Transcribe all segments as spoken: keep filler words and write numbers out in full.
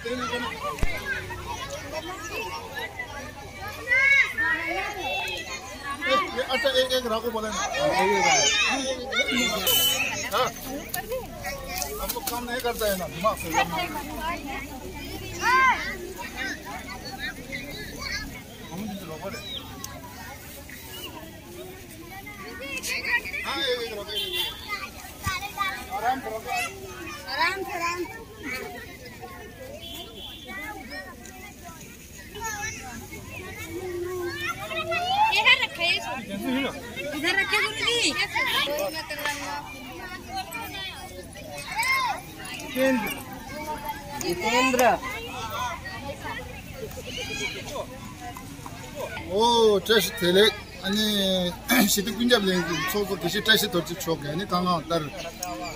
ये अच्छा, एक, एक रखो बोले ना। हाँ। हम लोग काम नहीं करता है ना, दिमाग से। हम भी तो रोबोट है। हाँ, एक, एक रखो। आराम करो। आराम से, आराम। इधर रखे गुरु जी। जितेंद्र। ཨོ། བཀྲ་ཤིས་བདེ་ལེགས། ཨ་ནི་ཞི་བདེ་ཀུན་ཁྱབ་གླིང་གི་ཚོགས་གཙོ་དགེ་བཤེས་བཀྲ་ཤིས་རྡོ་རྗེ་མཆོག་གིས་ཨ་ནི་ཁ་སང་ལྟར་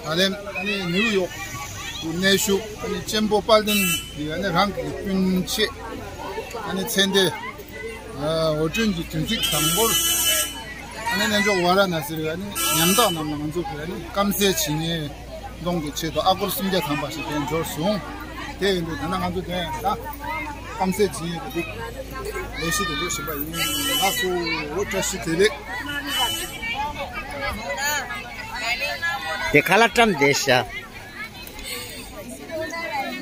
ད་ལན་ཨ་ནི་ནིའུ་ཡོག་ཏུ་གནས་བཞུགས། ཨ་ནི་གཅེན་པོ་དཔལ་ལྡན་གྱིས་ཨ་ནི་རང་གི་སྤུན་མཆེད་ཨ་ནི་ཚེ་འདས་ཨ་འོ་སྤྲུལ་གྱི་དོན་ཚིག་དང་པོར་ཨ་ནི་གནས་མཆོག་ཝཱ་ར་ཎ་སིར་ཨ་ནི་ཉམ་ཐག་རྣམས་ལ་ང་ཚོ་གིས་ཨ་ནི་སྐམ་སའི་བྱེད་ཉེས་སློང་གི་ཆེད་དུ་ཨ་སྒོར་སུམ་བརྒྱ་ཐམ་པ་ཞིག་དེ་འབྱོར་སོང་། དེ་ཡིན་དུས་ད་ནང་ང་ཚོ་དེ་ཡང་ད་སྐམ་སའི་བྱེད་ཉེས་ཀྱི་ལས་གཞི་དེ་འདུག་བཞིན་པ་ཡིན། ལགས་སོ། བཀྲ་ཤིས་བདེ་ལེགས། དེ་ཁ་ལག་བཀྲམ་བསྡད་ཤག་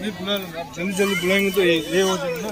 མི་བུ་ལ་ལ་ཇ་ལི་ཇ་ལི་བུ་ལ་ངི་ཏོ་ཡེ་ཡེ་འོ་ཅན་ན།